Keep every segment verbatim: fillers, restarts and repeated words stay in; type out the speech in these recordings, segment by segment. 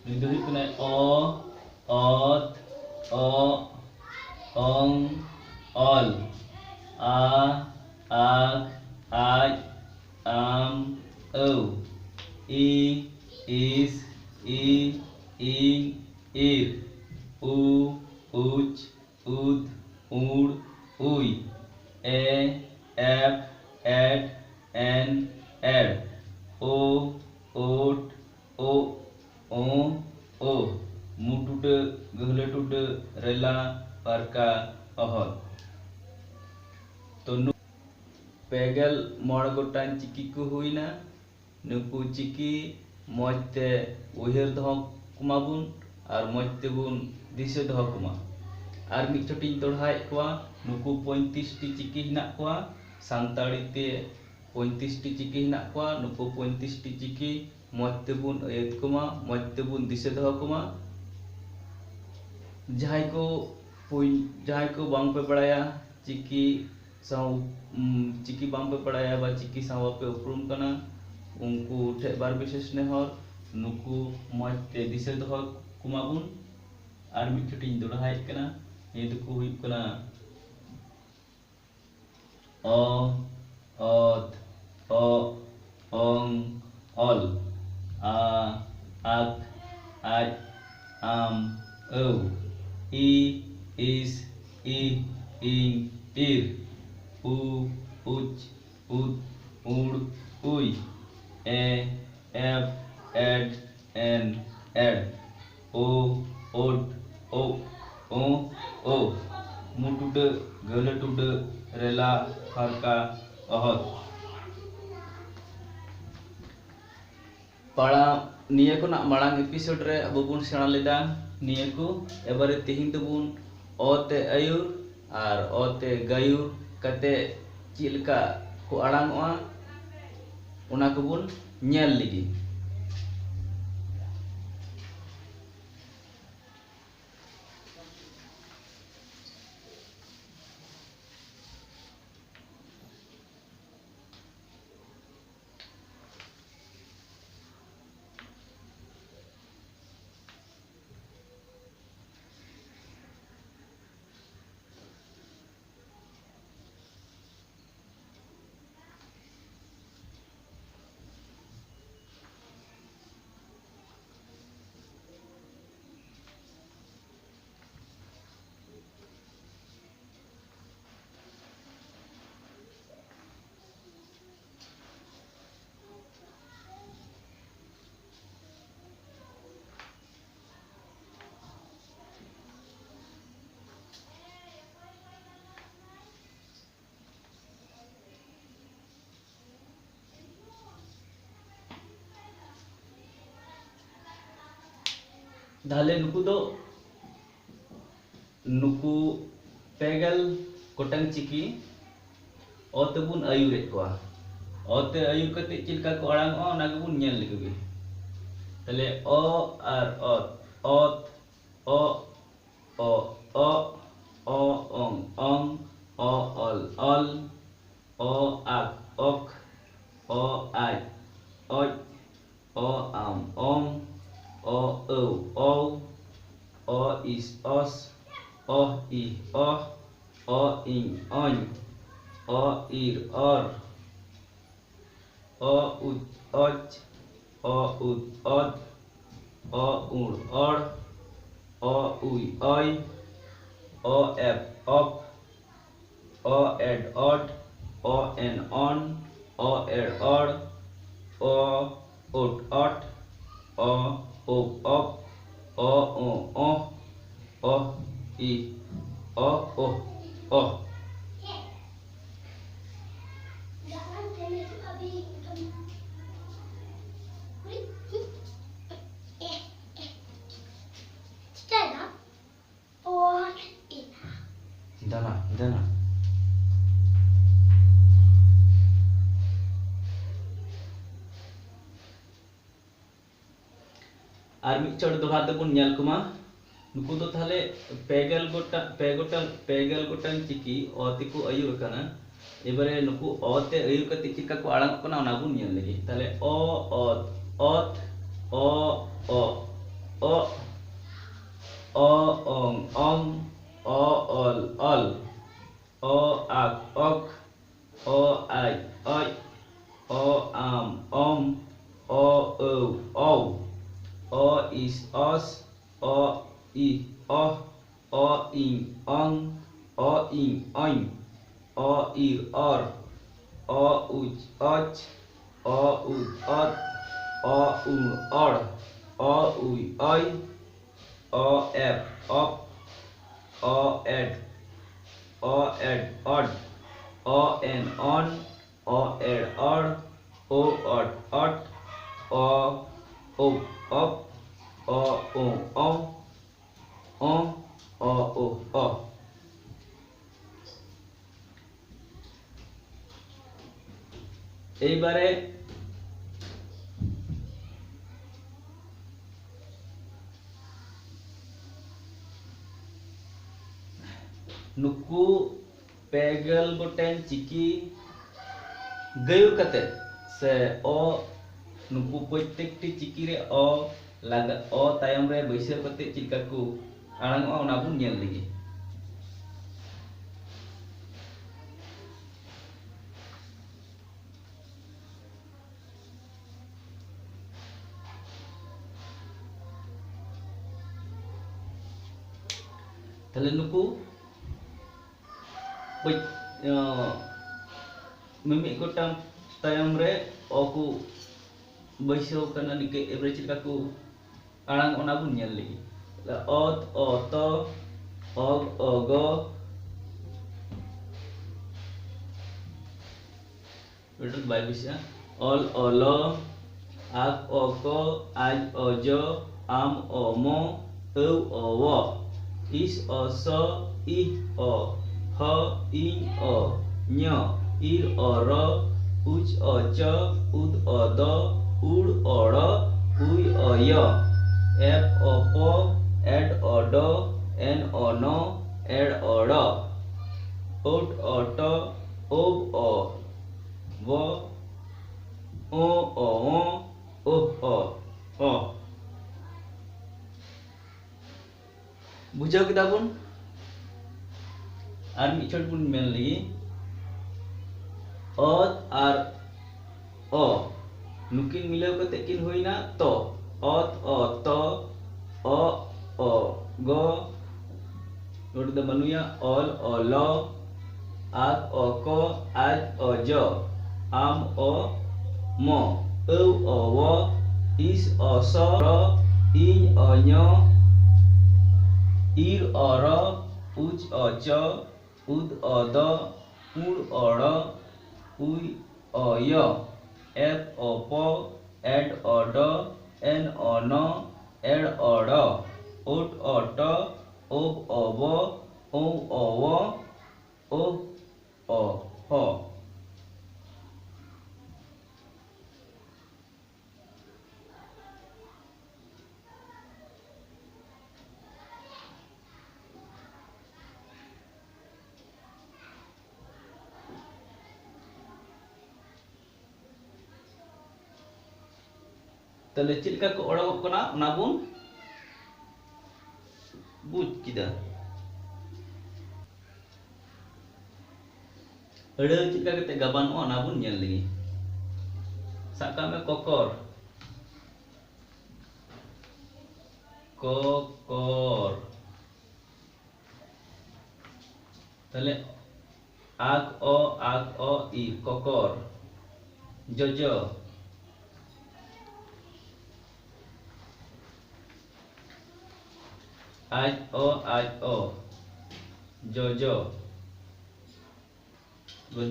ᱱᱩᱭ ᱫᱚ ᱦᱩᱭᱩᱜ ᱠᱟᱱᱟᱭ ᱚ, ᱚᱛ, ᱚᱜ, ᱚᱝ, ᱚᱞ, ᱟ, ᱟᱜ, ᱟᱡ, ᱟᱢ, ᱟᱹᱣ, ᱤ, ᱤᱥ, ᱤ, ᱤᱧ, ᱤᱨ, ᱩ, ᱩᱪ, ᱩᱫ, ᱩᱲ, ᱩᱭ, ᱮ, ᱮᱯ, ᱮᱰ, ᱮᱱ, ᱮᱲ, ᱳ, ᱳᱴ, ᱳᱜ, ᱳ, ᱳ, ᱢᱩ ᱴᱩᱰᱟᱹᱜ, ᱜᱟᱹᱦᱞᱟᱹ ᱴᱩᱰᱟᱹᱜ, ᱨᱮᱞᱟ, ᱯᱟᱨᱠᱟ, ᱚᱦᱚᱫ᱾ ᱛᱚ ᱱᱩ-, ᱯᱮᱜᱮᱞ ᱢᱚᱬᱮ ᱜᱚᱴᱟᱝ ᱪᱤᱠᱤ ᱠᱚ ᱦᱩᱭᱱᱟ᱾ ᱱᱩᱠᱩ ᱪᱤᱠᱤ ᱢᱚᱡᱽ ᱛᱮ ᱩᱭᱦᱟᱹᱨ ᱫᱚᱦᱚ ᱠᱚᱢᱟ ᱵᱚᱱ ᱟᱨ ᱢᱚᱡᱽ ᱛᱮᱵᱚᱱ ᱫᱤᱥᱟᱹ ᱫᱚᱦᱚ ᱠᱚᱢᱟ᱾ ᱟᱨ ᱢᱤᱫ ᱪᱷᱚᱴᱤᱧ ᱫᱚᱦᱲᱟᱭᱮᱫ ᱠᱚᱣᱟ, ᱱᱩᱠᱩ ᱯᱚᱸᱭᱛᱨᱤᱥ ᱴᱤ ᱪᱤᱠᱤ ᱦᱮᱱᱟᱜ ᱠᱚᱣᱟ, ᱥᱟᱱᱛᱟᱲᱤ ᱛᱮ ᱯᱚᱸᱭᱛᱨᱤᱥ ᱴᱤ ᱪᱤᱠᱤ ᱦᱮᱱᱟᱜ ᱠᱚᱣᱟ᱾ ᱱᱩᱠᱩ ᱯᱚᱸᱭᱛᱨᱤᱥ ᱴᱤ ᱪᱤᱠᱤ ᱢᱚᱡᱽ ᱛᱮᱵᱚᱱ ᱟᱹᱭᱟᱹᱛ ᱠᱚᱢᱟ, ᱢᱚᱡᱽ ᱛᱮᱵᱚᱱ ᱫᱤᱥᱟᱹ ᱫᱚᱦᱚ ᱠᱚᱢᱟ᱾ ᱡᱟᱦᱟᱸᱭ ᱠᱚ ᱯᱩᱭ-, ᱡᱟᱦᱟᱸᱭ ᱠᱚ ᱵᱟᱝ ᱯᱮ ᱵᱟᱲᱟᱭᱟ ᱪᱤᱠᱤ ᱥᱟᱶ, ᱩᱢ, ᱪᱤᱠᱤ ᱵᱟᱝ ᱯᱮ ᱵᱟᱲᱟᱭᱟ ᱵᱟ ᱪᱤᱠᱤ ᱥᱟᱶ ᱵᱟᱯᱮ ᱩᱯᱨᱩᱢ ᱠᱟᱱᱟ, ᱩᱱᱠᱩ ᱴᱷᱮᱱ ᱵᱟᱨ ᱵᱤᱥᱮᱥ ᱱᱮᱦᱚᱨ, ᱱᱩᱠᱩ ᱢᱚᱡᱽ ᱛᱮ ᱫᱤᱥᱟᱹ ᱫᱚᱦᱚ ᱠᱚᱢᱟ ᱵᱚᱱ᱾ ᱟᱨ ᱢᱤᱫ ᱪᱷᱚᱴᱤᱧ ᱫᱚᱦᱲᱟᱭᱮᱫ ᱠᱟᱱᱟ, ᱱᱤᱭᱟᱹ ᱫᱚᱠᱚ ᱦᱩᱭᱩᱜ ᱠᱟᱱᱟ ᱚ, ᱚᱛ, ᱚᱜ, ᱚᱝ, ᱚᱞ, ᱟ, ᱟᱠ, ᱟᱡ, ᱟᱢ, ᱟᱹᱣ, ᱤ, ᱤᱥ, ᱤ, ᱤᱧ, ᱤᱨ, ᱩ, ᱩᱪ, ᱩᱫ, ᱩᱲ, ᱩᱭ, ᱮ, ᱮᱯ, ᱮᱰ, ᱮᱱ, ᱮᱲ, ᱳ, ᱳᱴ, ᱳᱜ, ᱳ, ᱳ, ᱢᱩ ᱴᱩᱰᱟᱹᱜ, ᱜᱟᱹᱦᱞᱟᱹ ᱴᱩᱰᱟᱹᱜ, ᱨᱮᱞᱟ, ᱯᱷᱟᱨᱠᱟ, ᱚᱦᱚᱫ᱾ ᱯᱟᱲᱟ-, ᱱᱤᱭᱟᱹ ᱠᱷᱚᱱᱟᱜ ᱢᱟᱲᱟᱝ ᱮᱯᱤᱥᱳᱰ ᱨᱮ ᱟᱵᱚ ᱵᱚᱱ ᱥᱮᱬᱟ ᱞᱮᱫᱟ ᱱᱤᱭᱟᱹ ᱠᱚ᱾ ᱮᱵᱟᱨᱮ ᱛᱮᱦᱮᱧ ᱫᱚᱵᱚᱱ ᱚ ᱛᱮ ᱟᱹᱭᱩᱨ ᱟᱨ ᱚ ᱛᱮ ᱜᱟᱹᱭᱩᱨ ᱠᱟᱛᱮ ᱪᱮᱫ ᱞᱮᱠᱟ ᱠᱚ ᱟᱲᱟᱝᱚᱜᱼᱟ, ᱚᱱᱟ ᱠᱚᱵᱚᱱ ᱧᱮᱞ ᱞᱮᱜᱮ᱾ ᱛᱟᱦᱞᱮ ᱱᱩᱠᱩ ᱫᱚ, ᱱᱩᱠᱩ ᱯᱮ ᱜᱮᱞ ᱜᱚᱴᱟᱝ ᱪᱤᱠᱤ ᱚ ᱛᱮᱵᱚᱱ ᱟᱹᱭᱩᱨᱮᱫ ᱠᱚᱣᱟ᱾ ᱚ ᱛᱮ ᱟᱹᱭᱩᱨ ᱠᱟᱛᱮ ᱪᱮᱫ ᱞᱮᱠᱟ ᱠᱚ ᱟᱲᱟᱝᱚᱜᱼᱟ, ᱚᱱᱟ ᱜᱮᱵᱚᱱ ᱧᱮᱞ ᱞᱮᱜᱮ᱾ ᱛᱟᱦᱞᱮ ᱚ ᱟᱨ ᱚᱛ, ᱚᱛ, ᱚ, ᱚ, ᱚ, ᱚᱝ, ᱚᱝ, ᱚ, ᱚᱞ, ᱚᱞ, ᱚ, ᱟᱠ, ᱚᱠ, ᱚ, ᱟᱡ, ᱚᱡ, ᱚ, ᱟᱢ, ᱚᱢ, ᱚ, ᱟᱹᱣ, ᱚᱣ, ᱚ, ᱤᱥ, ᱚᱥ, ᱚᱦ, ᱤᱦ, ᱚᱦ, ᱚ, ᱤᱧ, ᱚᱧ, ᱚ, ᱤᱨ, ᱚᱨ, ᱚ, ᱩᱡ, ᱚᱡ, ᱚ, ᱩᱫ, ᱚᱫ, ᱚ, ᱩᱲ, ᱚᱲ, ᱚ, ᱩᱭ, ᱚᱭ, ᱚ, ᱮᱯ, ᱚᱯ, ᱚ, ᱮᱰ, ᱚᱰ, ᱚ, ᱮᱱ, ᱚᱱ, ᱚ, ᱮᱲ, ᱚᱲ, ᱚ, ᱳᱴ, ᱚᱴ, ᱚ, ᱳᱯ, ᱚᱯ, ᱚ, ᱳ, ᱚᱦ, ᱚᱦ, ᱤ, ᱚ, ᱳᱦ, ᱚᱦ᱾ ᱪᱤᱠᱟᱹᱭᱮᱱᱟ? ᱚᱞ ᱮᱱᱟ᱾ ᱫᱟᱱᱟ, ᱫᱟᱱᱟ᱾ ᱟᱨ ᱢᱤᱫ ᱪᱚᱴ ᱫᱚᱦᱲᱟ ᱛᱮᱵᱚᱱ ᱧᱮᱞ ᱠᱚᱢᱟ᱾ ᱱᱩᱠᱩ ᱫᱚ ᱛᱟᱦᱞᱮ ᱯᱮ ᱜᱮᱞ ᱜᱚᱴᱟᱝ, ᱯᱮ ᱜᱚᱴᱟᱝ, ᱯᱮ ᱜᱮᱞ ᱜᱚᱴᱟᱝ ᱪᱤᱠᱤ ᱚ ᱛᱮᱠᱚ ᱟᱹᱭᱩᱨ ᱟᱠᱟᱱᱟ᱾ ᱮᱵᱟᱨᱮ ᱱᱩᱠᱩ ᱚ ᱛᱮ ᱟᱹᱭᱩᱨ ᱠᱟᱛᱮ ᱪᱮᱫ ᱞᱮᱠᱟ ᱠᱚ ᱟᱲᱟᱝᱚᱜ ᱠᱟᱱᱟ, ᱚᱱᱟ ᱵᱚᱱ ᱧᱮᱞ ᱞᱮᱜᱮ᱾ ᱛᱟᱦᱞᱮ ᱚ, ᱚᱛ, ᱚᱛ, ᱚ, ᱚ, ᱚ, ᱚ, ᱚᱝ, ᱚᱝ, ᱚ, ᱚᱞ, ᱚᱞ, ᱚ, ᱟᱠ, ᱚᱠ, ᱚ, ᱟᱡ, ᱚᱡ, ᱚ, ᱟᱢ, ᱚᱢ, ᱚ, ᱟᱹᱣ, ᱚᱣ, ᱚ, ᱤᱥ, ᱚᱥ, ᱚ, ᱤᱦ, ᱚᱦ, ᱚ, ᱤᱧ, ᱚᱝ, ᱚ, ᱤᱧ, ᱚᱧ, ᱚ, ᱤᱨ, ᱚᱨ, ᱚ, ᱩᱡ, ᱚᱪ, ᱚ, ᱩᱫ, ᱚᱫ, ᱚ, ᱩᱲ, ᱚᱲ, ᱚ, ᱩᱭ, ᱚᱭ, ᱚ, ᱮᱯ, ᱚᱯ, ᱚ, ᱮᱰ, ᱚ, ᱮᱰ, ᱚᱰ, ᱚ, ᱮᱱ, ᱚᱱ, ᱚ, ᱮᱲ, ᱚᱲ, ᱳ, ᱚᱴ, ᱚᱴ, ᱚ, ᱳᱯ, ᱚᱯ, ᱚ, ᱳ, ᱚ, ᱚ, ᱚ, ᱳ, ᱚ᱾ ᱮᱭᱵᱟᱨᱮ ᱱᱩᱠᱩ ᱯᱮ ᱜᱮᱞ ᱜᱚᱴᱮᱱ ᱪᱤᱠᱤ ᱜᱟᱹᱭᱩᱨ ᱠᱟᱛᱮ ᱥᱮ ᱚ, ᱱᱩᱠᱩ ᱯᱨᱚᱛᱮᱠᱴᱤ ᱪᱤᱠᱤ ᱨᱮ ᱚ ᱞᱟᱜᱟ, ᱚ ᱛᱟᱭᱚᱢ ᱨᱮ ᱵᱟᱹᱭᱥᱟᱹᱣ ᱠᱟᱛᱮ ᱪᱮᱫ ᱞᱮᱠᱟ ᱠᱚ ᱟᱲᱟᱝᱚᱜᱼᱟ, ᱚᱱᱟ ᱵᱚᱱ ᱧᱮᱞ ᱞᱮᱜᱮ᱾ ᱛᱟᱦᱞᱮ ᱱᱩᱠᱩ ᱯᱟᱹᱪ-, ᱟᱸ, ᱢᱤᱢᱤᱫ ᱜᱚᱴᱟᱝ ᱛᱟᱭᱚᱢ ᱨᱮ ᱚ ᱠᱚ ᱵᱟᱹᱭᱥᱟᱹᱣ ᱠᱟᱱᱟ, ᱱᱤᱝᱠᱟᱹ ᱮᱵᱟᱨᱮ ᱪᱮᱫ ᱞᱮᱠᱟ ᱠᱚ ᱟᱲᱟᱝ, ᱚᱱᱟ ᱵᱚᱱ ᱧᱮᱞ ᱞᱮᱜᱮ᱾ ᱚᱛ, ᱚᱛᱚ, ᱚᱜ, ᱚᱜᱚ, ᱢᱤᱫᱴᱟᱝ ᱵᱟᱭ ᱵᱮᱥᱟ᱾ ᱚᱞ, ᱚᱞᱚ, ᱟᱠ, ᱚᱠᱚ, ᱟᱡ, ᱚᱡᱚ, ᱟᱢ, ᱚᱢᱚ, ᱟᱹᱣ, ᱚᱣᱚ, ᱤᱥ, ᱚᱥᱚ, ᱤᱦ, ᱚ, ᱦᱚ, ᱤᱧ, ᱚ, ᱧᱚ, ᱤᱨ, ᱚᱨᱚ, ᱩᱪ, ᱚᱪᱚ, ᱩᱫ, ᱚᱫᱚ, ᱩᱲ, ᱚᱲᱚ, ᱩᱭ, ᱚᱭᱚ, ᱮᱯ, ᱚᱯᱚ, ᱮᱰ, ᱚᱰᱚ, ᱮᱱ, ᱚᱱᱚ, ᱮᱲ, ᱚᱲᱚ, ᱳᱴ, ᱚᱴᱚ, ᱳᱵ, ᱚ, ᱵᱚ, ᱳ, ᱚ, ᱳ, ᱳᱦ, ᱚ, ᱚ᱾ ᱵᱩᱡᱷᱟᱹᱣ ᱠᱮᱫᱟ ᱵᱚᱱ? ᱟᱨ ᱢᱤᱫ ᱪᱷᱚᱴ ᱵᱚᱱ ᱢᱮᱱ ᱞᱮᱜᱮ, ᱚᱛ ᱟᱨ ᱚ, ᱱᱩᱠᱤᱱ ᱢᱤᱞᱟᱹᱣ ᱠᱟᱛᱮ ᱠᱤᱱ ᱦᱩᱭᱱᱟ ᱛᱚ᱾ ᱚᱛ, ᱚ, ᱛᱚ, ᱚ, ᱚ, ᱜᱚ, ᱱᱚᱰᱮ ᱫᱚ ᱵᱟᱹᱱᱩᱭᱟ᱾ ᱚᱞ, ᱚᱞᱚ, ᱟᱠ, ᱚᱠᱚ, ᱟᱡ, ᱚᱡᱚ, ᱟᱢ, ᱚ, ᱢᱚ, ᱟᱹᱣ, ᱚᱣᱚ, ᱤᱥ, ᱚᱥᱚ, ᱨᱚ, ᱤᱧ, ᱚᱧᱚ, ᱤᱨ, ᱚᱨᱚ, ᱩᱪ, ᱚᱪᱚ, ᱩᱫ, ᱚᱫᱚ, ᱩᱲ, ᱚᱲᱚ, ᱩᱭ, ᱚᱭᱚ, ᱮᱯ, ᱚᱯᱚ, ᱮᱰ, ᱚᱰᱚ, ᱮᱱ, ᱚᱱᱚ, ᱮᱲ ᱚᱲᱚ, ᱩᱴ ᱚᱴᱚ, ᱩᱵ ᱚᱵᱚ, ᱩᱸ ᱚᱣᱚ, ᱩᱦ ᱚᱦᱚ᱾ ᱛᱟᱦᱞᱮ ᱪᱮᱫ ᱞᱮᱠᱟ ᱠᱚ ᱚᱲᱚᱜᱚᱜ ᱠᱟᱱᱟ, ᱚᱱᱟ ᱵᱚᱱ ᱵᱩᱡᱽ ᱠᱮᱫᱟ᱾ ᱟᱹᱲᱟᱹ ᱪᱮᱫ ᱞᱮᱠᱟ ᱠᱟᱛᱮ ᱜᱟᱵᱟᱱᱚᱜᱼᱟ, ᱚᱱᱟ ᱵᱚᱱ ᱧᱮᱞ ᱞᱮᱜᱮ᱾ ᱥᱟᱵ ᱠᱟᱜ ᱢᱮ ᱠᱚᱠᱚᱨ, ᱠᱚᱠᱚᱨ᱾ ᱛᱟᱦᱞᱮ ᱟᱠ ᱚ, ᱟᱠ ᱚ ᱤ, ᱠᱚᱠᱚᱨ᱾ ᱡᱚᱡᱚ᱾ ᱟᱡ ᱚ, ᱟᱡ ᱚ, ᱡᱚᱡᱚ᱾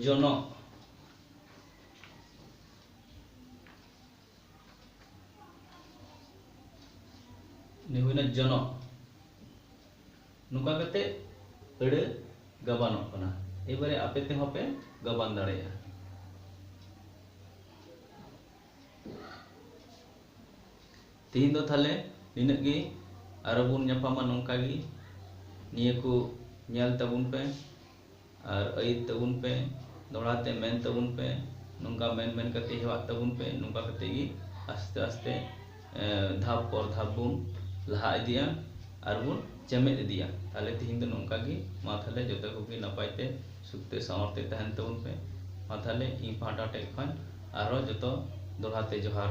ᱡᱚᱱᱚᱜ᱾ ᱱᱤᱭᱟᱹ ᱦᱩᱭᱱᱟ ᱡᱚᱱᱚᱜ᱾ ᱱᱚᱝᱠᱟ ᱠᱟᱛᱮ ᱟᱹᱲᱟᱹ ᱜᱟᱵᱟᱱᱚᱜ ᱠᱟᱱᱟ᱾ ᱮᱵᱟᱨᱮ ᱟᱯᱮ ᱛᱮᱦᱚᱸ ᱯᱮ ᱜᱟᱵᱟᱱ ᱫᱟᱲᱮᱭᱟᱜᱼᱟ᱾ ᱛᱤᱦᱤᱧ ᱫᱚ ᱛᱟᱦᱞᱮ ᱱᱤᱱᱟᱹᱜ ᱜᱮ, ᱟᱨᱚ ᱵᱚᱱ ᱧᱟᱯᱟᱢᱟ ᱱᱚᱝᱠᱟ ᱜᱮ᱾ ᱱᱤᱭᱟᱹ ᱠᱚ ᱧᱮᱞ ᱛᱟᱵᱚᱱ ᱯᱮ ᱟᱨ ᱟᱹᱭᱤᱫ ᱛᱟᱵᱚᱱ ᱯᱮ, ᱫᱚᱦᱲᱟ ᱛᱮ ᱢᱮᱱ ᱛᱟᱵᱚᱱ ᱯᱮ᱾ ᱱᱚᱝᱠᱟ ᱢᱮᱱ ᱢᱮᱱ ᱠᱟᱛᱮ ᱦᱮᱣᱟᱜ ᱛᱟᱵᱚᱱ ᱯᱮ᱾ ᱱᱚᱝᱠᱟ ᱠᱟᱛᱮ ᱜᱮ ᱟᱥᱛᱮ ᱟᱥᱛᱮ, ᱮ, ᱫᱷᱟᱯ ᱯᱚᱨ ᱫᱷᱟᱯ ᱵᱚᱱ ᱞᱟᱦᱟ ᱤᱫᱤᱜᱼᱟ ᱟᱨ ᱵᱚᱱ ᱪᱮᱢᱮᱫ ᱤᱫᱤᱜᱼᱟ᱾ ᱛᱟᱦᱞᱮ ᱛᱤᱦᱤᱧ ᱫᱚ ᱱᱚᱝᱠᱟ ᱜᱮ᱾ ᱢᱟ ᱛᱟᱦᱞᱮ ᱡᱚᱛᱚ ᱠᱚᱜᱮ ᱱᱟᱯᱟᱭ ᱛᱮ, ᱥᱩᱠ ᱛᱮ, ᱥᱟᱶᱟᱨ ᱛᱮ ᱛᱟᱦᱮᱱ ᱛᱟᱵᱚᱱ ᱯᱮ᱾ ᱢᱟ ᱛᱟᱦᱞᱮ ᱤᱧ ᱯᱟᱦᱴᱟ ᱴᱷᱮᱡ ᱠᱷᱚᱱ ᱟᱨᱦᱚᱸ ᱡᱚᱛᱚ ᱫᱚᱦᱲᱟ ᱛᱮ ᱡᱚᱦᱟᱨ᱾